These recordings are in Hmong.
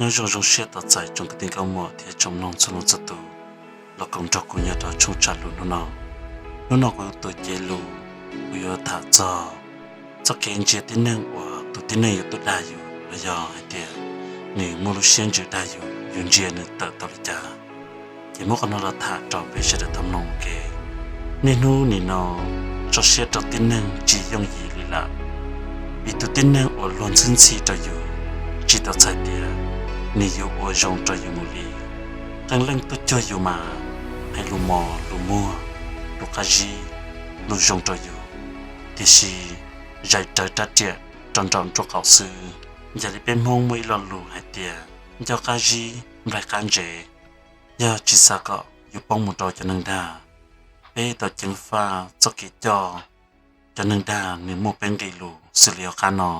Nyob zoo zoo siab tos txais tsoom kwv tij nkauj muam thiab tsoom mloog txhua leej txhua tus los koom nrog kuv nyob rau tshooj tsam lus hnub no. Hnub no kuv tus cev lus kuv yuav tham txog txoj kev ntsia tib neeg uas tus tib neeg yuav tuaj dag yus los yog hais tias nws muaj lub siab ntsws dag yus, yus ntsia nws tawm tau li cas. Ces muab qhov no los tham rau peb sawv daws tau mloog ua ke. Niaj hnub nim no tso siab rau tib neeg tsis yooj yim li lawm, vim tus tib neeg uas luag ntxhi ntxhi rau yus tsis tau txhais tias nws yuav ua zoo rau yus mus li. Qee leej tuaj cuag yus mas hais lus mos lus muag, lus qab zib, lus zoo rau yus, tiam sis zais rawv rab riam rau nraum nruab qaum xwb. Yog li peb Hmoob muaj ib lo lus hais tias ncauj qab zib nplaig qab ntsev, yog tsis xav kom yus poob mus rau cov neeg dag, peb tau ceev faj txoj kev coj cov neeg dag nws muaj peb nqe lus xws li hauv qab no.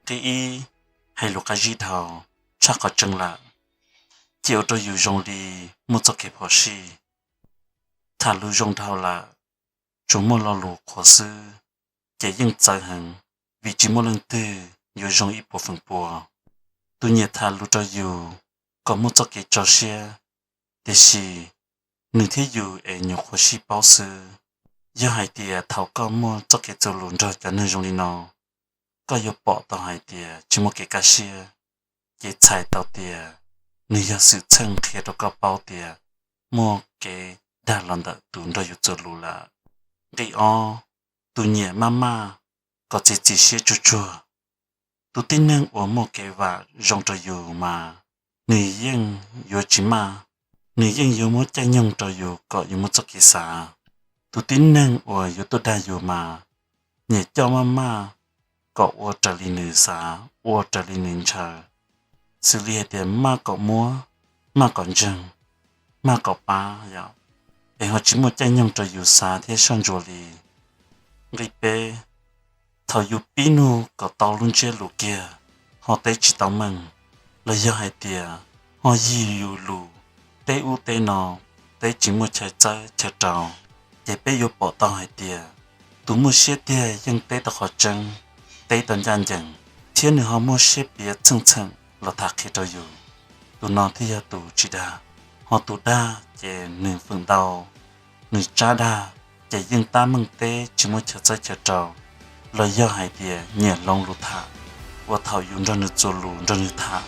Nqe ib, hais lus qab zib dhau, tshaj qhov tseeb lawm, ces ua rau yus zoo li muaj txoj kev phom sij. Tham lus zoo dhau lawm, tsuas muaj lo lus qhuav xwb, ces yeej txawv heev, vim tsis muaj leej twg yuav zoo ib puas feem pua. Tus nyiam tham lus rau yus kom muaj txoj kev tso siab, tiam sis nws thiab yus es nyuam qhuav sib paub xwb. Yog hais tias thaum koj muaj txoj kev txuas lus nrog cov neeg zoo li no, koj yuav pom tau hais tias tsis muaj kev kaj siab, ces txhais tau tias nws yog xwm txheej qhia rau koj paub tias muaj kev dag los ntawm tus nrog yus txuas lus lawm. Nqe ob, tus nyiam maj maj kom txiav txim siab tsuag tsuag. Tus tib neeg uas muaj kev vam zoo rau yus mas nws yeej yuav tsis maj, nws yeej yuav muab caij nyoog rau yus kom yus muaj txoj kev xav. Tus tib neeg uas yuav tuaj dag yus mas nyiam coj maj maj kom ua raws li nws xav, ua raws li nws ntshaw, xws li hais tias maj kom muab, maj kom ntseeg, maj kom pab yom, es ho tsis muaj caij nyoog rau yus xav thiab soj ntsuas li. Nqe peb, thaum yus pib nug kom tau lub ntsiab lus kiag, ho teb tsis tau meej, los yog hais tias ho yig yus lus, teb ub teb no, teb tsis muaj chaw txawb chaw rau, ces peb yuav pom tau hais tias tus muaj siab tiag yeej teb tau qhov tseeb, teb tau ncaj ncees, thiab nws ho muaj siab piav txheej txheem los tham qhia rau yus. Tus no thiaj yog tus tsis dag. Ho tus dag ces nws feem ntau, nws tsab dag, ces yeej tab meeg teb tsis muaj chaw txawb chaw rau, los yog hais tias nyiam hloov lus tham, uas thaum yus nrog nws txuas lus nrog nws tham,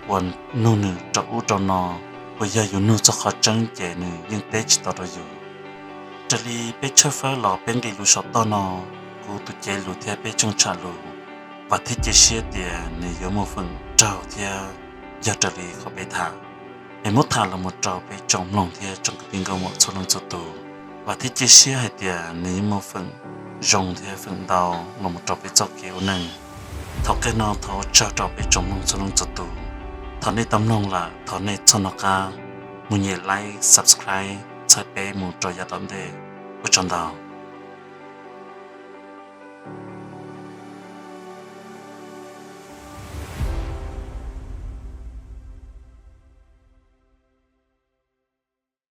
uas nug nws rau ub rau no, uas yog yus nug txog qhov tseeb ces nws yeej teb tsis tau rau yus. Raws li peb tshawb fawb los peb nqe lus saum toj no, kuv tus cev lus thiab peb tshooj tsham lus, vam thiab cia siab tias nws yuav muaj feem raug thiab yog raws li qhov peb tham, es muab tham los mus rau peb tsoom mloog thiab tsoom kwv tij nkauj muam txhua leej txhua tus. Vam thiab cia siab hais tias nws yuav muaj feem zoo thiab feem ntau los mus rau peb txoj kev ua neej. Thaum kawg no thov ua tsaug rau peb tsoom mloog txhua leej txhua tus. Thaum nej tau mloog lawm thov nej txhob nco qab mus nyem like, subscribe txhawb peb mus rau yav tom ntej. Ua tsaug ntau.